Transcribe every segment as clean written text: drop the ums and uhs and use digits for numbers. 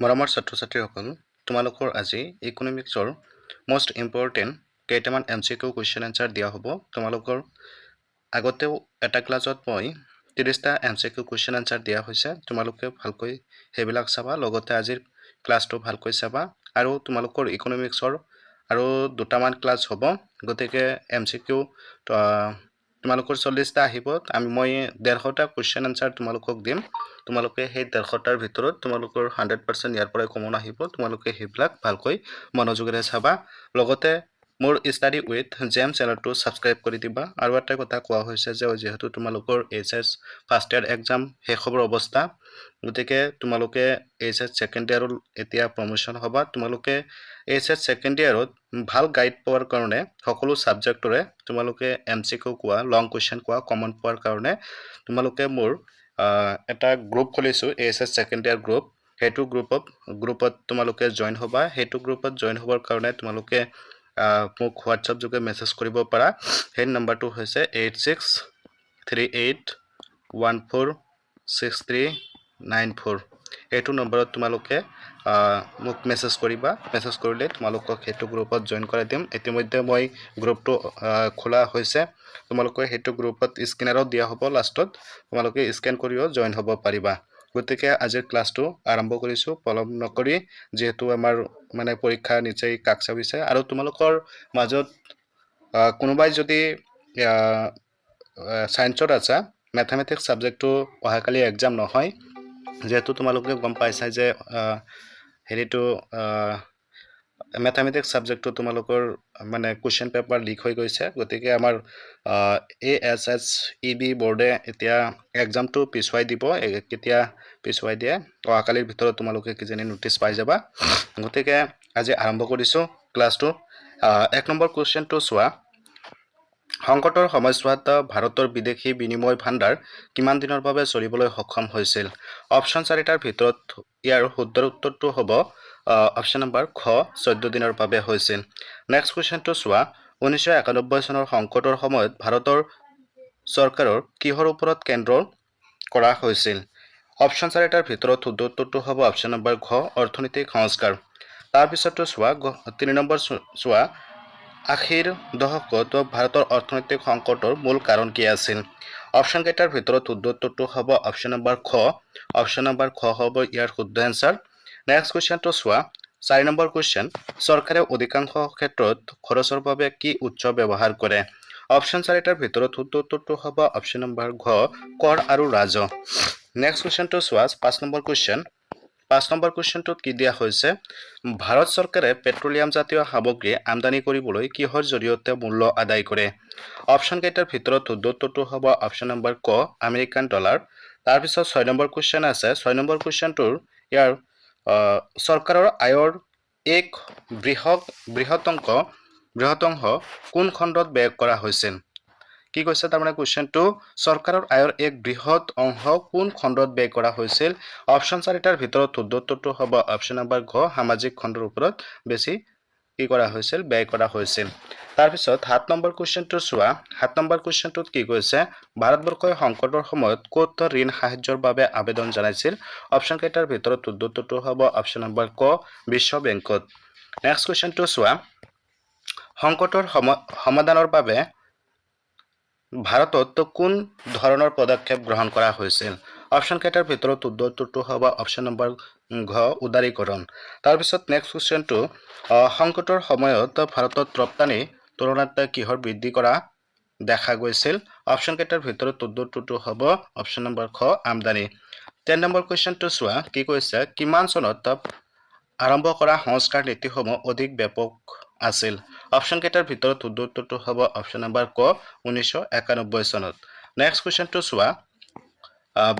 মৰমৰ ছাত্ৰ ছাত্ৰীসকল, তোমালোকৰ আজি ইকনমিক্সৰ মষ্ট ইম্পৰ্টেণ্ট কেইটামান এমচিকিউ কুৱেশ্যন এনচাৰ দিয়া হ'ব। তোমালোকৰ আগতেও এটা ক্লাছত মই 30টা এমচিকিউ কুৱেশ্যন এনচাৰ দিয়া হৈছে। তোমালোকে ভালকৈ সেইবিলাক চাবা, লগতে আজিৰ ক্লাছটো ভালকৈ চাবা। আৰু তোমালোকৰ ইকনমিক্সৰ আৰু দুটামান ক্লাছ হ'ব। গতিকে এমচিকিউ তোমালোকৰ 40টা আহিব। মই 150টা কুৱেশ্যন এনচাৰ তোমালোকক দিম। তোমালোকে সেই 150টাৰ ভিতৰত তোমালোকৰ 100% ইয়াৰ পৰাই কমন আহিব। তোমালোকে সেইবিলাক ভালকৈ মনোযোগেৰে চাবা। লগতে মোৰ ষ্টাডি উইথ জেম চেনেলটো ছাবস্ক্ৰাইব কৰি দিবা। আৰু এটা কথা কোৱা হৈছে যে যিহেতু তোমালোকৰ এইচএছ ফাৰ্ষ্ট ইয়াৰ এক্সাম শেষ হ'বৰ অৱস্থা, গতিকে তোমালোকে এইচএছ ছেকেণ্ড ইয়াৰত এতিয়া প্ৰমোশ্যন হ'বা। তোমালোকে এইচএছ ছেকেণ্ড ইয়াৰত ভাল গাইড পোৱাৰ কাৰণে, সকলো ছাবজেক্টৰে তোমালোকে এমচিকিউ কোৱা, লং কুৱেশ্যন কোৱা, কমন পোৱাৰ কাৰণে তোমালোকে মোৰ এটা গ্ৰুপ খুলিছোঁ, এইচএছ ছেকেণ্ড ইয়াৰ গ্ৰুপ। সেইটো গ্ৰুপত তোমালোকে জইন হ'বা। সেইটো গ্ৰুপত জইন হ'বৰ কাৰণে তোমালোকে মোক হোৱাটছআপ যোগে মেছেজ কৰিব পাৰা। সেই নাম্বাৰটো হৈছে 8638146394। এইটো নম্বৰত তোমালোকে মোক মেছেজ কৰিবা। মেছেজ কৰিলে তোমালোকক সেইটো গ্ৰুপত জইন কৰাই দিম। ইতিমধ্যে মই গ্ৰুপটো খোলা হৈছে। তোমালোকে সেইটো গ্ৰুপত স্কেনাৰো দিয়া হ'ব লাষ্টত, তোমালোকে স্কেন কৰিও জইন হ'ব পাৰিবা। গতিকে আজিৰ ক্লাছটো আৰম্ভ কৰিছোঁ পলম নকৰি, যিহেতু আমাৰ মানে পৰীক্ষা নিচেই কাষ চাপিছে। আৰু তোমালোকৰ মাজত কোনোবাই যদি ছায়েন্সত আছা, মেথামেটিক্স ছাবজেক্টটো অহাকালি এক্সাম নহয়। যিহেতু তোমালোকে গম পাইছা যে হেৰিটো মেথামেটিক্স ছাবজেক্টটো তোমালোকৰ মানে কুৱেশ্যন পেপাৰ লিক হৈ গৈছে। গতিকে আমাৰ এএছএছইবি বৰ্ডে এতিয়া এক্সামটো পিছুৱাই দিব। কেতিয়া পিছুৱাই দিয়ে, অহাকালিৰ ভিতৰত তোমালোকে কিজানি ন'টিছ পাই যাবা। গতিকে আজি আৰম্ভ কৰিছোঁ ক্লাছটো। 1 নম্বৰ কুৱেশ্যনটো চোৱা। সংকটৰ সময়ছোৱাত ভাৰতৰ বিদেশী বিনিময় ভাণ্ডাৰ কিমান দিনৰ বাবে চলিবলৈ সক্ষম হৈছিল? অপশ্যন চাৰিটাৰ ভিতৰত ইয়াৰ শুদ্ধ উত্তৰটো হ'ব অপশ্যন নম্বৰ খ, 14 দিনৰ বাবে হৈছিল। নেক্সট কুৱেশ্যনটো চোৱা। 1991 চনৰ সংকটৰ সময়ত ভাৰতৰ চৰকাৰৰ কিহৰ ওপৰত কেন্দ্ৰ কৰা হৈছিল? অপশ্যন চাৰিটাৰ ভিতৰত শুদ্ধ উত্তৰটো হ'ব অপশ্যন নম্বৰ ঘ, অৰ্থনৈতিক সংস্কাৰ। তাৰপিছতটো চোৱা, 3 নম্বৰ চোৱা। 80ৰ দশকত ভাৰতৰ অৰ্থনৈতিক সংকটৰ মূল কাৰণ কি আছিল? অপশ্যন কেইটাৰ ভিতৰত শুদ্ধ উত্তৰটো হ'ব অপশ্যন নম্বৰ খ। অপশ্যন নম্বৰ খ হ'ব ইয়াৰ শুদ্ধ এনচাৰ। নেক্সট কুৱেশ্যনটো চোৱা, 4 নম্বৰ কুৱেশ্যন। চৰকাৰে অধিকাংশ ক্ষেত্ৰত খৰচৰ বাবে কি উৎস ব্যৱহাৰ কৰে? অপশ্যন চাৰিটাৰ ভিতৰত শুদ্ধ উত্তৰটো হ'ব অপশ্যন নম্বৰ ঘ, কৰ আৰু ৰাজহ। নেক্সট কুৱেশ্যনটো চোৱা, 5 নম্বৰ কুৱেশ্যন। 5 নম্বৰ কুৱেশ্যনটোত কি দিয়া হৈছে? ভাৰত চৰকাৰে পেট্ৰলিয়াম জাতীয় সামগ্ৰী আমদানি কৰিবলৈ কিহৰ জৰিয়তে মূল্য আদায় কৰে? অপশ্যন কেইটাৰ ভিতৰত শুদ্ধ উত্তৰটো হ'ব অপশ্যন নম্বৰ ক, আমেৰিকান ডলাৰ। তাৰপিছত 6 নম্বৰ কুৱেশ্যন আছে। 6 নম্বৰ কুৱেশ্যনটোৰ ইয়াৰ চৰকাৰৰ আয়ৰ এক বৃহৎ বৃহৎ অংশ কোন খণ্ডত ব্যয় কৰা হৈছিল? কি কৈছে তাৰমানে কুৱেশ্যনটো? চৰকাৰৰ আয়ৰ এক বৃহৎ অংশ কোন খণ্ডত ব্যয় কৰা হৈছিল? অপশ্যন চাৰিটাৰ ভিতৰত শুদ্ধ উত্তৰটো হ'ব অপশ্যন নম্বৰ ঘ, সামাজিক খণ্ডৰ ওপৰত বেছি কি কৰা হৈছিল? ব্যয় কৰা হৈছিল। তাৰপিছত 7 নম্বৰ কুৱেশ্যনটো চোৱা। 7 নম্বৰ কুৱেশ্যনটোত কি কৈছে? ভাৰতবৰ্ষই সংকটৰ সময়ত ক'ত ঋণ সাহায্যৰ বাবে আবেদন জনাইছিল? অপশ্যন কেইটাৰ ভিতৰত শুদ্ধ উত্তৰটো হ'ব অপশ্যন নম্বৰ ক, বিশ্ব বেংকত। নেক্সট কুৱেশ্যনটো চোৱা। সংকটৰ সমাধানৰ বাবে ভাৰতত কোন ধৰণৰ পদক্ষেপ গ্ৰহণ কৰা হৈছিল? অপশ্যন কেইটাৰ ভিতৰত শুদ্ধ উত্তৰটো হ'ব অপশ্যন নম্বৰ ঘ, উদাৰীকৰণ। তাৰপিছত নেক্সট কুৱেশ্যনটো, সংকটৰ সময়ত ভাৰতত ৰপ্তানি তুলনাত কিহৰ বৃদ্ধি কৰা দেখা গৈছিল? অপশ্যন কেইটাৰ ভিতৰত শুদ্ধ উত্তৰটো হ'ব অপশ্যন নম্বৰ খ, আমদানি। 10 নম্বৰ কুৱেশ্যনটো চোৱা, কি কৈছে? কিমান চনত আৰম্ভ কৰা সংস্কাৰ নীতিসমূহ অধিক ব্যাপক আছিল? অপশ্যন কেইটাৰ ভিতৰত শুদ্ধ উত্তৰটো হ'ব অপশ্যন নম্বৰ ক, 1991 চনত। নেক্সট কুৱেশ্যনটো চোৱা।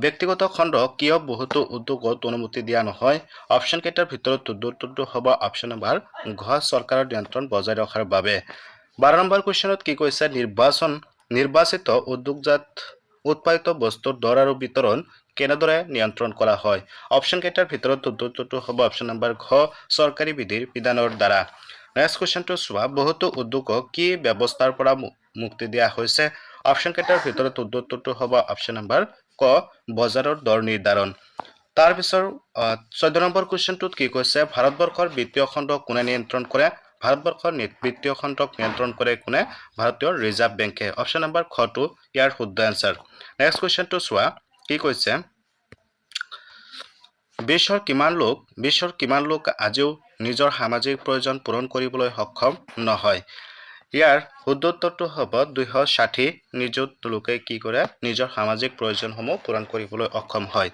ব্যক্তিগত খণ্ড কিয় বহুতো উদ্যোগত অনুমতি দিয়া নহয়? অপশ্যন কেইটাৰ ভিতৰত শুদ্ধ উত্তৰটো হ'ব অপশ্যন নম্বৰ ঘ, চৰকাৰৰ নিয়ন্ত্ৰণ বজাই ৰখাৰ বাবে। 12 নম্বৰ কুৱেশ্যনত কি কৈছে? নিৰ্বাচিত উদ্যোগজাত উৎপাদিত বস্তুৰ দৰ আৰু বিতৰণ কেনেদৰে নিয়ন্ত্ৰণ কৰা হয়? অপশ্যন কেইটাৰ ভিতৰত শুদ্ধ উত্তৰটো হ'ব অপশ্যন নম্বৰ ঘ, চৰকাৰী বিধিৰ বিধানৰ দ্বাৰা। নেক্সট কুৱেশ্যনটো চোৱা। বহুতো উদ্যোগক কি ব্যৱস্থাৰ পৰা মুক্তি দিয়া হৈছে? অপশ্যন কেইটাৰ ভিতৰত শুদ্ধ উত্তৰটো হ'ব অপশ্যন নম্বৰ ক, বজাৰৰ দৰ নিৰ্ধাৰণ। তাৰপিছৰ 14 নম্বৰ কুৱেশ্যনটোত কি কৈছে? ভাৰতবৰ্ষৰ বিত্তীয় খণ্ড কোনে নিয়ন্ত্ৰণ কৰে? ভাৰতবৰ্ষৰ বিত্তীয় খণ্ডক নিয়ন্ত্ৰণ কৰে কোনে? ভাৰতীয় ৰিজাৰ্ভ বেংকে। অপশ্যন নম্বৰ খটো ইয়াৰ শুদ্ধ এনচাৰ। নেক্সট কুৱেশ্যনটো চোৱা, কি কৈছে? বিশ্বৰ কিমান লোক আজিও নিজৰ সামাজিক প্ৰয়োজন পূৰণ কৰিবলৈ সক্ষম নহয়? ইয়াৰ শুদ্ধ উত্তৰটো হ'ব 260 নিযুত লোকে কি কৰে, নিজৰ সামাজিক প্ৰয়োজনসমূহ পূৰণ কৰিবলৈ অক্ষম হয়।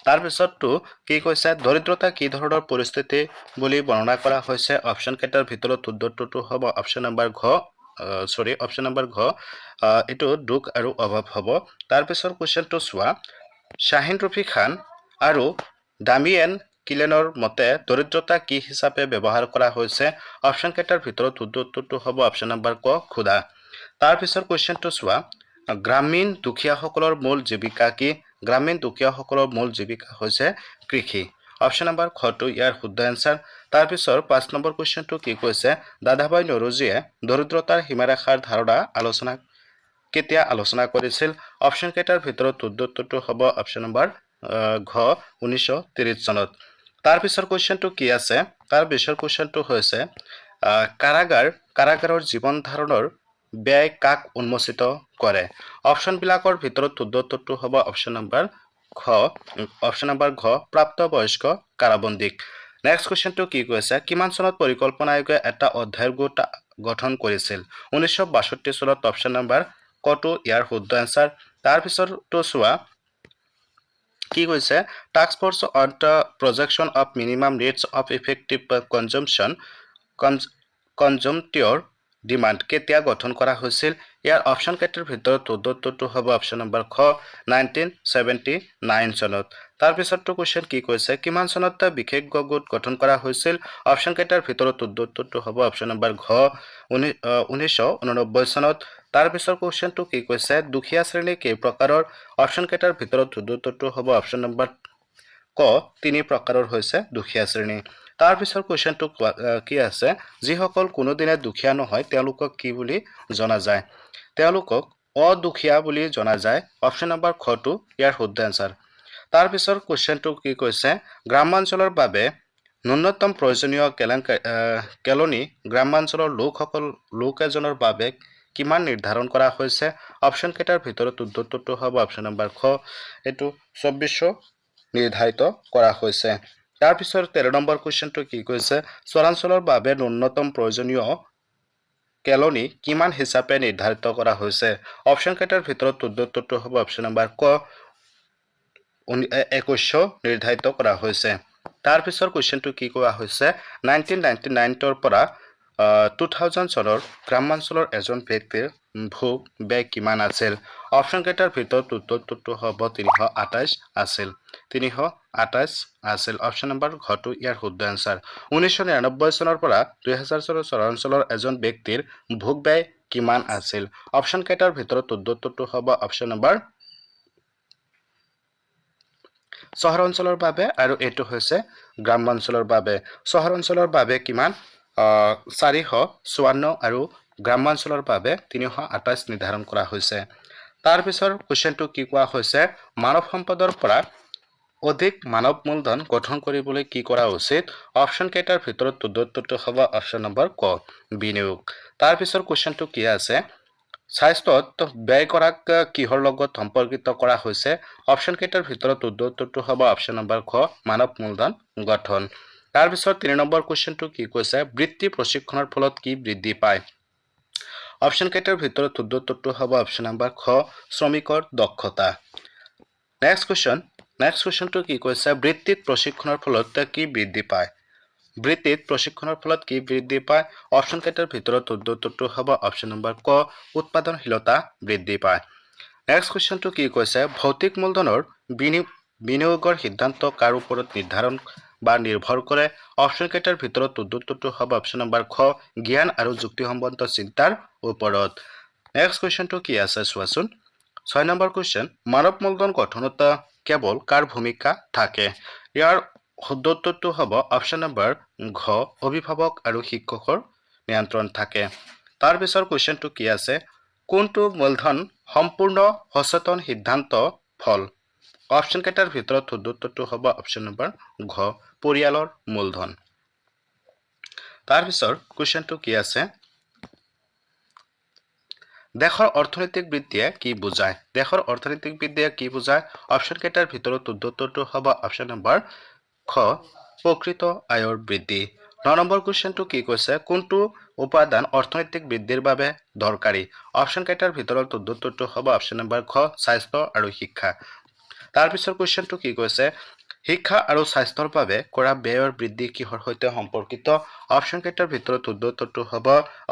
তাৰপিছতটো কি কৈছে? দৰিদ্ৰতা কি ধৰণৰ পৰিস্থিতি বুলি বৰ্ণনা কৰা হৈছে? অপশ্যন কেইটাৰ ভিতৰত শুদ্ধ উত্তৰটো হ'ব অপশ্যন নম্বৰ ঘ, চৰি, অপশ্যন নম্বৰ ঘ, এইটো দুখ আৰু অভাৱ হ'ব। তাৰপিছৰ কুৱেশ্যনটো চোৱা, শ্বাহিন ৰফি খান আৰু ডামিয়েন কিলেনৰ মতে দৰিদ্ৰতা কি হিচাপে ব্যৱহাৰ কৰা হৈছে? অপশ্যন কেইটাৰ ভিতৰত শুদ্ধ উত্তৰটো হ'ব অপশ্যন নম্বৰ ক, ক্ষুধা। তাৰপিছৰ কুৱেশ্যনটো চোৱা, গ্ৰামীণ দুখীয়াসকলৰ মূল জীৱিকা কি? গ্ৰামীণ দুখীয়াসকলৰ মূল জীৱিকা হৈছে কৃষি। অপশ্যন নম্বৰ খটো ইয়াৰ শুদ্ধ এনচাৰ। তাৰপিছৰ 5 নম্বৰ কুৱেশ্যনটো কি কৈছে? দাদাভাই নৌৰোজীয়ে দৰিদ্ৰতাৰ সীমাৰেখাৰ ধাৰণা কেতিয়া আলোচনা কৰিছিল? অপশ্যন কেইটাৰ ভিতৰত শুদ্ধ উত্তৰটো হ'ব অপশ্যন নম্বৰ ঘ, 1930 চনত। তাৰপিছৰ কুৱেশ্যনটো কি আছে? তাৰ পিছৰ কুৱেশ্যনটো হৈছে কাৰাগাৰৰ জীৱন ধাৰণৰ ব্যয় কাক উন্মোচিত কৰে? অপশ্যনবিলাকৰ ভিতৰত শুদ্ধ উত্তৰটো হ'ব অপশ্যন নম্বৰ ঘ, প্ৰাপ্তবয়স্ক কাৰাবন্দীক। নেক্সট কুৱেশ্যনটো কি কৈছে? কিমান চনত পৰিকল্পনা আয়োগে এটা অধ্যায়ৰ গোট গঠন কৰিছিল? 1962 চনত। অপশ্যন নম্বৰ কটো ইয়াৰ শুদ্ধ এনচাৰ। তাৰপিছৰটো চোৱা, কি কৈছে? Task Force on the Projection of Minimum Rates of Effective Consumption Demand কেতিয়া গঠন কৰা হৈছিল? ইয়াৰ অপশ্যন কেইটাৰ ভিতৰত শুদ্ধ উত্তৰটো হ'ব অপশ্যন নম্বৰ খ, 1979 চনত। তাৰপিছতটো কুৱেশ্যন কি কৈছে? কিমান চনত বিশেষজ্ঞ গোট গঠন কৰা হৈছিল? অপশ্যন কেইটাৰ ভিতৰত শুদ্ধ উত্তৰটো হ'ব অপশ্যন নম্বৰ ঘ, 1989 চনত। তাৰপিছৰ কুৱেশ্যনটো কি কৈছে? দুখীয়া শ্ৰেণী কেই প্ৰকাৰৰ? অপশ্যন কেইটাৰ ভিতৰত শুদ্ধ উত্তৰটো হ'ব অপশ্যন নম্বৰ ক, তিনি প্ৰকাৰৰ হৈছে দুখীয়া শ্ৰেণী। তাৰপিছৰ কুৱেশ্যনটো কি আছে? যিসকল কোনোদিনে দুখীয়া নহয়, তেওঁলোকক কি বুলি জনা যায়? তেওঁলোকক অদুখীয়া বুলি জনা যায়। অপশ্যন নম্বৰ খটো ইয়াৰ শুদ্ধ এনচাৰ। তাৰপিছৰ কুৱেশ্যনটো কি কৈছে? গ্ৰাম্যাঞ্চলৰ বাবে ন্যূনতম প্ৰয়োজনীয় কেলনি গ্ৰাম্যাঞ্চলৰ লোক এজনৰ বাবে কিমান নিৰ্ধাৰণ কৰা হৈছে? অপশ্যন কেইটাৰ ভিতৰত শুদ্ধ উত্তৰটো হ'ব অপশ্যন নম্বৰ খ, এইটো 2400 নিৰ্ধাৰিত কৰা হৈছে। তাৰপিছত 13 নম্বৰ কুৱেশ্যনটো কি কৈছে? চৰাঞ্চলৰ বাবে ন্যূনতম প্ৰয়োজনীয় কেলনি কিমান হিচাপে নিৰ্ধাৰিত কৰা হৈছে? অপশ্যন কেইটাৰ ভিতৰত শুদ্ধ উত্তৰটো হ'ব অপশ্যন নম্বৰ ক, 2100 নিৰ্ধাৰিত কৰা হৈছে। তাৰপিছৰ কুৱেশ্যনটো কি কোৱা হৈছে? 1999ৰ পৰা 2000 চনৰ গ্ৰাম্যাঞ্চলৰ এজন ব্যক্তিৰ ভোগ ব্যয় কিমান আছিল? অপশ্যন কেইটাৰ ভিতৰত উত্তৰটো হ'ব 328 আছিল, 328 আছিল। অপশ্যন নম্বৰ ঘটো ইয়াৰ শুদ্ধ এনচাৰ। 1999 চনৰ পৰা 2000 চনৰ চহৰাঞ্চলৰ এজন ব্যক্তিৰ ভোগ ব্যয় কিমান আছিল? অপশ্যন কেইটাৰ ভিতৰত উত্তৰটো হ'ব অপশ্যন নম্বৰ চহৰ অঞ্চলৰ বাবে আৰু এইটো হৈছে গ্ৰাম্যাঞ্চলৰ বাবে। চহৰ অঞ্চলৰ বাবে কিমান? 454 আৰু গ্ৰাম্যাঞ্চলৰ বাবে 328 নিৰ্ধাৰণ কৰা হৈছে। তাৰপিছৰ কুৱেশ্যনটো কি কোৱা হৈছে? মানৱ সম্পদৰ পৰা অধিক মানৱ মূলধন গঠন কৰিবলৈ কি কৰা উচিত? অপশ্যন কেইটাৰ ভিতৰত উত্তৰটো হ'ব অপশ্যন নম্বৰ ক, বিনিয়োগ। তাৰপিছৰ কুৱেশ্যনটো কি আছে? স্বাস্থ্যত ব্যয় কৰাক কিহৰ লগত সম্পৰ্কিত কৰা হৈছে? অপশ্যন কেইটাৰ ভিতৰত উত্তৰটো হ'ব অপশ্যন নম্বৰ খ, মানৱ মূলধন গঠন। তাৰপিছত 3 নম্বৰ কুৱেশ্যনটো কি কৈছে? বৃত্তি প্ৰশিক্ষণৰ ফলত কি বৃদ্ধি পায়? অপশ্যন কেইটাৰ ভিতৰত শুদ্ধ উত্তৰটো হ'ব অপশ্যন নম্বৰ খ, শ্ৰমিকৰ দক্ষতা। নেক্সট কুৱেশ্যন, নেক্সট কুৱেশ্যনটো কি কৈছে? বৃত্তিত প্ৰশিক্ষণৰ ফলত কি বৃদ্ধি পায়? বৃত্তিত প্ৰশিক্ষণৰ ফলত কি বৃদ্ধি পায়? অপশ্যন কেইটাৰ ভিতৰত শুদ্ধ উত্তৰটো হ'ব অপশ্যন নম্বৰ ক, উৎপাদনশীলতা বৃদ্ধি পায়। নেক্সট কুৱেশ্যনটো কি কৈছে? ভৌতিক মূলধনৰ বিনিয়োগৰ সিদ্ধান্ত কাৰ ওপৰত নিৰ্ধাৰণ বা নিৰ্ভৰ কৰে? অপশ্যন কেইটাৰ ভিতৰত শুদ্ধ উত্তৰটো হ'ব অপশ্যন নম্বৰ খ, জ্ঞান আৰু যুক্তিসম্মত চিন্তাৰ ওপৰত। নেক্সট কুৱেশ্যনটো কি আছে চোৱাচোন। 6 নম্বৰ কুৱেশ্যন, মানৱ মূলধন গঠনত কেৱল কাৰ ভূমিকা থাকে? ইয়াৰ শুদ্ধ উত্তৰটো হ'ব অপশ্যন নম্বৰ ঘ, অভিভাৱক আৰু শিক্ষকৰ নিয়ন্ত্ৰণ থাকে। তাৰপিছৰ কুৱেশ্যনটো কি আছে? কোনটো মূলধন সম্পূৰ্ণ সচেতন সিদ্ধান্ত ফল? অপশ্যন কেইটাৰ ভিতৰত শুদ্ধ উত্তৰটো হ'ব অপশ্যন নম্বৰ ঘ, পৰিয়ালৰ মূলধন। তাৰপিছৰ কুৱেশ্যনটো কি আছে? দেশৰ অৰ্থনৈতিক বৃদ্ধিয়ে কি বুজায়? দেশৰ অৰ্থনৈতিক বৃদ্ধিয়ে কি বুজায়? অপশ্যন কেইটাৰ ভিতৰত শুদ্ধ উত্তৰটো হ'ব অপশ্যন নম্বৰ খ, প্ৰকৃত আয়ৰ বৃদ্ধি। 9 নম্বৰ কুৱেশ্যনটো কি কৈছে? কোনটো উপাদান অৰ্থনৈতিক বৃদ্ধিৰ বাবে দৰকাৰী? অপশ্যন কেইটাৰ ভিতৰত শুদ্ধ উত্তৰটো হ'ব অপশ্যন নম্বৰ খ, স্বাস্থ্য আৰু শিক্ষা। তাৰপিছৰ কুৱেশ্যনটো কি কৈছে? শিক্ষা আৰু স্বাস্থ্যৰ বাবে কৰা ব্যয়ৰ বৃদ্ধি কিহৰ সৈতে সম্পৰ্কিত? অপশ্যন কেইটাৰ ভিতৰত শুদ্ধ উত্তৰটো হ'ব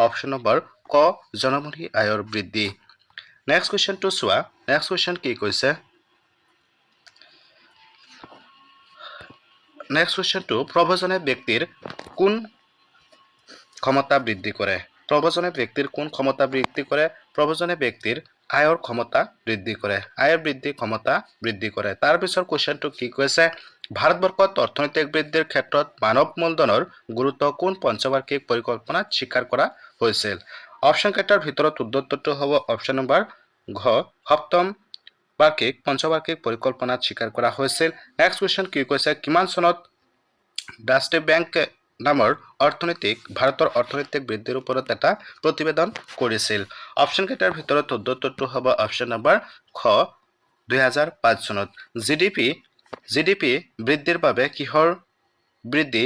অপশ্যন নম্বৰ ক, জনমূৰি আয়ৰ বৃদ্ধি। নেক্সট কুৱেশ্যনটো চোৱা। নেক্সট কুৱেশ্যন কি কৈছে? নেক্সট কুৱেশ্যনটো, প্ৰব্ৰজনে ব্যক্তিৰ কোন ক্ষমতা বৃদ্ধি কৰে? প্ৰব্ৰজনে ব্যক্তিৰ কোন ক্ষমতা বৃদ্ধি কৰে? প্ৰব্ৰজনে ব্যক্তিৰ আয়ৰ ক্ষমতা বৃদ্ধি কৰে, আয়ৰ বৃদ্ধি ক্ষমতা বৃদ্ধি কৰে। তাৰপিছৰ কুৱেশ্যনটো কি কৈছে? ভাৰতবৰ্ষত অৰ্থনৈতিক বৃদ্ধিৰ ক্ষেত্ৰত মানৱ মূলধনৰ গুৰুত্ব কোন পঞ্চবাৰ্ষিক পৰিকল্পনাত স্বীকাৰ কৰা হৈছিল? অপশ্যন কেইটাৰ ভিতৰত শুদ্ধ উত্তৰটো হ'ব অপশ্যন নম্বৰ ঘ, সপ্তম বাৰ্ষিক পঞ্চবাৰ্ষিক পৰিকল্পনাত স্বীকাৰ কৰা হৈছিল। নেক্সট কুৱেশ্যন কি কৈছে? কিমান চনত ৰাষ্ট্ৰীয় বেংক নামৰ অৰ্থনৈতিক ভাৰতৰ অৰ্থনৈতিক বৃদ্ধিৰ ওপৰত এটা প্ৰতিবেদন কৰিছিল? অপশ্যন কেইটাৰ ভিতৰত শুদ্ধ উত্তৰটো হ'ব অপশ্যন নম্বৰ খ, 2005 চনত। জিডিপি বৃদ্ধিৰ বাবে কিহৰ বৃদ্ধি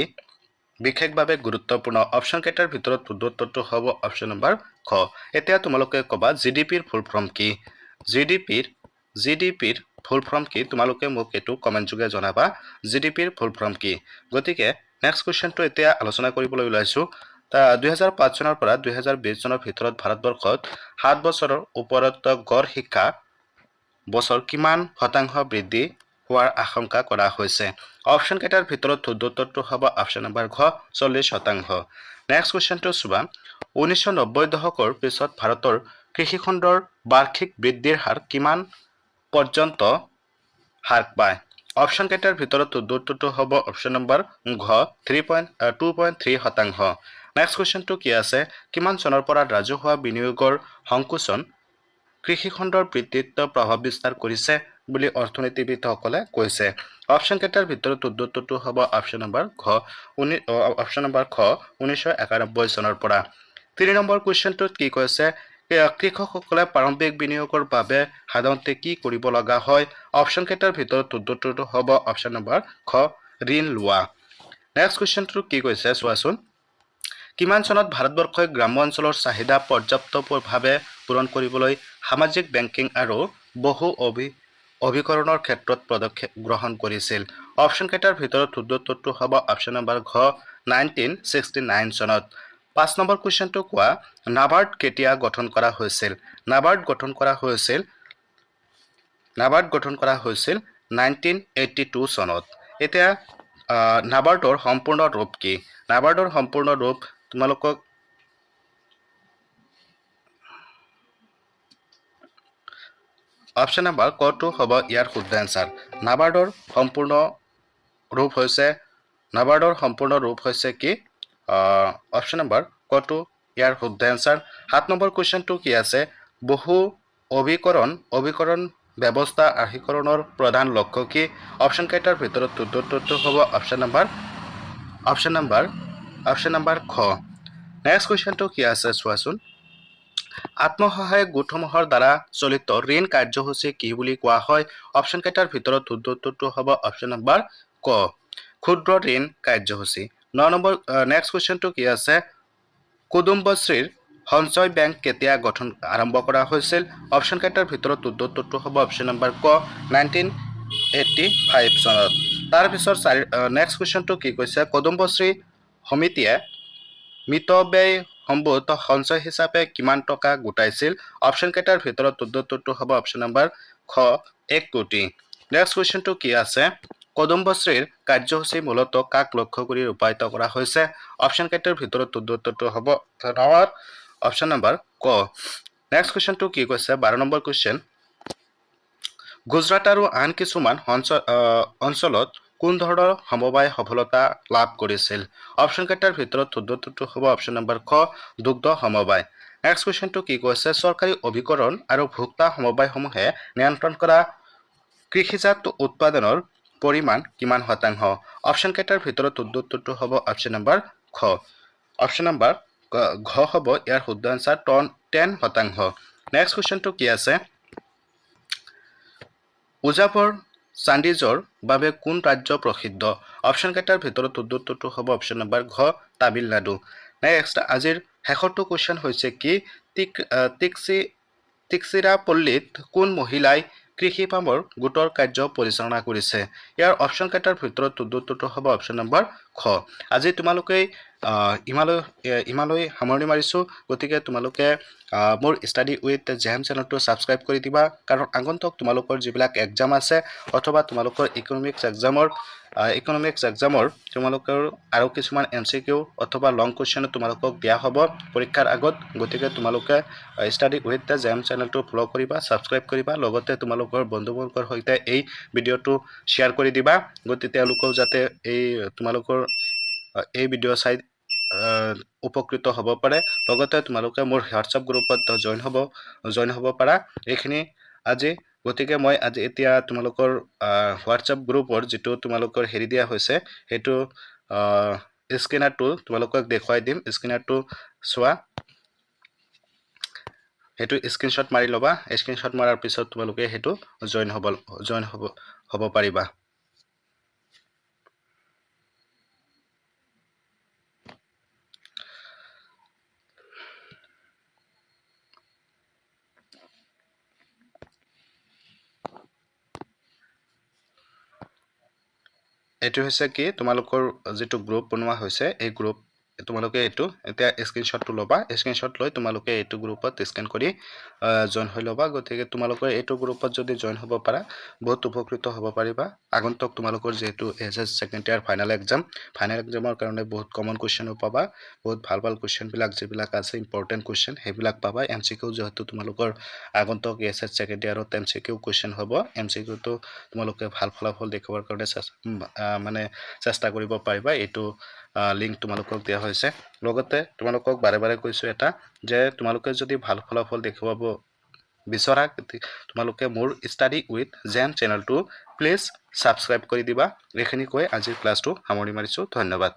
বিশেষভাৱে গুৰুত্বপূৰ্ণ? অপশ্যন কেইটাৰ ভিতৰত শুদ্ধ উত্তৰটো হ'ব অপশ্যন নম্বৰ খ। এতিয়া তোমালোকে ক'বা, জিডিপিৰ ফুল ফৰ্ম কি? জিডিপিৰ ফুল ফৰ্ম কি? তোমালোকে মোক এইটো কমেণ্ট যোগে জনাবা, জিডিপিৰ ফুল ফৰ্ম কি। গতিকে নেক্সট কুৱেশ্যনটো এতিয়া আলোচনা কৰিবলৈ ওলাইছোঁ। 2005 চনৰ পৰা 2020 চনৰ ভিতৰত ভাৰতবৰ্ষত 7 বছৰৰ ওপৰত গড় শিক্ষা বছৰ কিমান শতাংশ বৃদ্ধি হোৱাৰ আশংকা কৰা হৈছে? অপশ্যন কেইটাৰ ভিতৰত শুদ্ধ উত্তৰটো হ'ব অপশ্যন নম্বৰ ঘ, 40%। নেক্সট কুৱেশ্যনটো চোৱা। 1990 দশকৰ পিছত ভাৰতৰ কৃষিখণ্ডৰ বাৰ্ষিক বৃদ্ধিৰ হাৰ কিমান পৰ্যন্ত হ্ৰাস পায়? অপশ্যন কেইটাৰ ভিতৰত শুদ্ধ উত্তৰটো হ'ব অপশ্যন নম্বৰ ঘ, 3.2.3%। নেক্সট কুৱেশ্যনটো কি আছে? কিমান চনৰ পৰা ৰাজহুৱা বিনিয়োগৰ সংকোচন কৃষিখণ্ডৰ বৃদ্ধিত প্ৰভাৱ বিস্তাৰ কৰিছে বুলি অৰ্থনীতিবিদসকলে কৈছে? অপশ্যন কেইটাৰ ভিতৰত শুদ্ধ উত্তৰটো হ'ব অপশ্যন নম্বৰ ঘ, অপশ্যন নম্বৰ খ, 1991 চনৰ পৰা। 3 নম্বৰ কুৱেশ্যনটোত কি কৈছে? কৃষকসকলে প্ৰাৰম্ভিক বিনিয়োগৰ বাবে সাধাৰণতে কি কৰিব লগা হয়? অপশ্যন কেইটাৰ ভিতৰত শুদ্ধ উত্তৰটো হ'ব অপশ্যন নম্বৰ খ, ঋণ লোৱা। নেক্সট কুৱেশ্যনটো কি কৈছে চোৱাচোন। কিমান চনত ভাৰতবৰ্ষই গ্ৰাম্য অঞ্চলৰ চাহিদা পৰ্যাপ্তভাৱে পূৰণ কৰিবলৈ সামাজিক বেংকিং আৰু বহু অভিকৰণৰ ক্ষেত্ৰত পদক্ষেপ গ্ৰহণ কৰিছিল? অপশ্যন কেইটাৰ ভিতৰত শুদ্ধ উত্তৰটো হ'ব অপশ্যন নম্বৰ ঘ, 1969 চনত। 5 নম্বৰ কুৱেশ্যনটো কোৱা, নাবাৰ্ড কেতিয়া গঠন কৰা হৈছিল? নাবাৰ্ড গঠন কৰা হৈছিল 1982 চনত। এতিয়া নাবাৰ্ডৰ সম্পূৰ্ণ ৰূপ কি? নাবাৰ্ডৰ সম্পূৰ্ণ ৰূপ তোমালোকক অপশ্যন নম্বৰ কটো হ'ব ইয়াৰ শুদ্ধ এনচাৰ। নাবাৰ্ডৰ সম্পূৰ্ণ ৰূপ হৈছে কি? অপশ্যন নম্বৰ কটো ইয়াৰ শুদ্ধ এনচাৰ। 7 নম্বৰ কুৱেশ্যনটো কি আছে? বহু অভিকৰণ ব্যৱস্থা আৰ্হিকৰণৰ প্ৰধান লক্ষ্য কি? অপশ্যন কেইটাৰ ভিতৰত শুদ্ধ উত্তৰটো হ'ব অপশ্যন নম্বৰ খ। নেক্সট কুৱেশ্যনটো কি আছে চোৱাচোন। আত্মসহায়ক গোটসমূহৰ দ্বাৰা চলিত ঋণ কাৰ্যসূচী কি বুলি কোৱা হয়? অপশ্যন কেইটাৰ ভিতৰত শুদ্ধ উত্তৰটো হ'ব অপশ্যন নম্বৰ ক, ক্ষুদ্ৰ ঋণ কাৰ্যসূচী। 9 নম্বৰ নেক্সট কুৱেশ্যনটো কি আছে? কুদুম্বশ্ৰীৰ সঞ্চয় বেংক কেতিয়া গঠন আৰম্ভ কৰা হৈছিল? অপশ্যন কেইটাৰ ভিতৰত শুদ্ধ উত্তৰটো হ'ব অপশ্যন নম্বৰ ক, 1985 চনত। তাৰপিছত নেক্সট কুৱেশ্যনটো কি কৈছে? কদম্বশ্ৰী সমিতিয়ে মিতব্যয় সম্ভূত সঞ্চয় হিচাপে কিমান টকা গোটাইছিল? অপশ্যন কেইটাৰ ভিতৰত শুদ্ধ উত্তৰটো হ'ব অপশ্যন নম্বৰ খ, 1 কোটি। নেক্সট কুৱেশ্যনটো কি আছে? কদম্বশ্ৰীৰ কাৰ্যসূচী মূলতঃ কাক লক্ষ্য কৰি ৰূপায়িত কৰা হৈছে? অপশ্যন কেইটাৰ ভিতৰত শুদ্ধ উত্তৰটো হ'ব অপশ্যন নম্বৰ ক। নেক্সট কুৱেশ্যনটো কি কৈছে? 12 নম্বৰ কুৱেশ্যন, গুজৰাট আৰু আন কিছুমান অঞ্চলত কোন ধৰণৰ সমবায় সফলতা লাভ কৰিছিল? অপশ্যন কেইটাৰ ভিতৰত শুদ্ধ উত্তৰটো হ'ব অপশ্যন নম্বৰ খ, দুগ্ধ সমবায়। নেক্সট কুৱেশ্যনটো কি কৈছে? চৰকাৰী অভিকৰণ আৰু ভোক্তা সমবায়সমূহে নিয়ন্ত্ৰণ কৰা কৃষিজাত উৎপাদনৰ পৰিমাণ কিমান শতাংশ? অপশ্যন কেইটাৰ ভিতৰত শুদ্ধ উত্তৰটো হ'ব অপশ্যন নম্বৰ খ। অপশ্যন নম্বৰ ঘ হ'ব ইয়াৰ শুদ্ধ এনচাৰ, 10%। নেক্সট কুৱেশ্যনটো কি আছে? উজাবৰ চাণ্ডিজৰ বাবে কোন ৰাজ্য প্ৰসিদ্ধ? অপশ্যন কেইটাৰ ভিতৰত শুদ্ধ উত্তৰটো হ'ব অপশ্যন নম্বৰ ঘ, তামিলনাডু। নেক্সট আজিৰ শেষৰটো কুৱেশ্যন হৈছে কি, টিক্সিৰাপল্লীত কোন মহিলাই কৃষি পামৰ গোটৰ কাৰ্য পৰিচালনা কৰিছে? ইয়াৰ অপশ্যন কেইটাৰ ভিতৰত শুদ্ধ উত্তৰটো হ'ব অপশ্যন নম্বৰ খ। আজি তোমালোকে ইমালৈ সামৰণি মাৰিছোঁ। গতিকে তোমালোকে মোৰ ষ্টাডি উইথ জেহেম চেনেলটো ছাবস্ক্ৰাইব কৰি দিবা, কাৰণ আগন্তুক তোমালোকৰ যিবিলাক এক্সাম আছে অথবা তোমালোকৰ ইকনমিক্স এক্সামৰ তোমালোকৰ আৰু কিছুমান এমচিকিউ অথবা লং কুৱেশ্যনো তোমালোকক দিয়া হ'ব পৰীক্ষাৰ আগত। গতিকে তোমালোকে ষ্টাডি উইথ the জেম চেনেলটো ফ'ল' কৰিবা, ছাবস্ক্ৰাইব কৰিবা, লগতে তোমালোকৰ বন্ধুবৰ্গৰ সৈতে এই ভিডিঅ'টো শ্বেয়াৰ কৰি দিবা। গতিকে তেওঁলোকেও যাতে এই তোমালোকৰ এই ভিডিঅ' চাই উপকৃত হ'ব পাৰে। লগতে তোমালোকে মোৰ হোৱাটছআপ গ্ৰুপত জইন হ'ব পাৰা। এইখিনি আজি। গতিকে মই আজি এতিয়া তোমালোকৰ হোৱাটছআপ গ্ৰুপৰ যিটো তোমালোকৰ হেৰি দিয়া হৈছে, সেইটো স্কেনাৰটো তোমালোকক দেখুৱাই দিম। স্কেনাৰটো চোৱা, সেইটো স্ক্ৰীনশ্বট মাৰি ল'বা। স্ক্ৰীনশ্বট মৰাৰ পিছত তোমালোকে সেইটো জইন হ'ব পাৰিবা। এইটো হৈছে কি, তোমালোকৰ যিটো গ্ৰুপ বনোৱা হৈছে, এই গ্ৰুপ তোমালোকে এইটো এতিয়া স্ক্ৰীনশ্বটটো ল'বা। স্ক্ৰীনশ্বট লৈ তোমালোকে এইটো গ্ৰুপত স্কেন কৰি জইন হৈ ল'বা। গতিকে তোমালোকৰ এইটো গ্ৰুপত যদি জইন হ'ব পাৰা, বহুত উপকৃত হ'ব পাৰিবা। আগন্তুক তোমালোকৰ যিহেতু HS second year final exam, final এক্সামৰ কাৰণে বহুত কমন কুৱেশ্যনো পাবা। বহুত ভাল ভাল কুৱেশ্যনবিলাক যিবিলাক আছে, ইম্পৰ্টেণ্ট কুৱেশ্যন, সেইবিলাক পাবা। এমচিকিউ, যিহেতু তোমালোকৰ আগন্তুক এইচএছ ছেকেণ্ড ইয়াৰত এমচিকিউ কুৱেশ্যন হ'ব, এমচিকিউটো তোমালোকে ভাল ফলাফল দেখুওৱাৰ কাৰণে মানে চেষ্টা কৰিব পাৰিবা। এইটো লিংক তোমালোকক দিয়া হৈছে। লগতে তোমালোকক বাৰে বাৰে কৈছোঁ এটা যে তোমালোকে যদি ভাল ফলাফল দেখুৱাব বিচৰা, তোমালোকে মোৰ ষ্টাডি উইথ জেন চেনেলটো প্লিজ ছাবস্ক্ৰাইব কৰি দিবা। এইখিনি কৈ আজিৰ ক্লাছটো সামৰণি মাৰিছোঁ। ধন্যবাদ।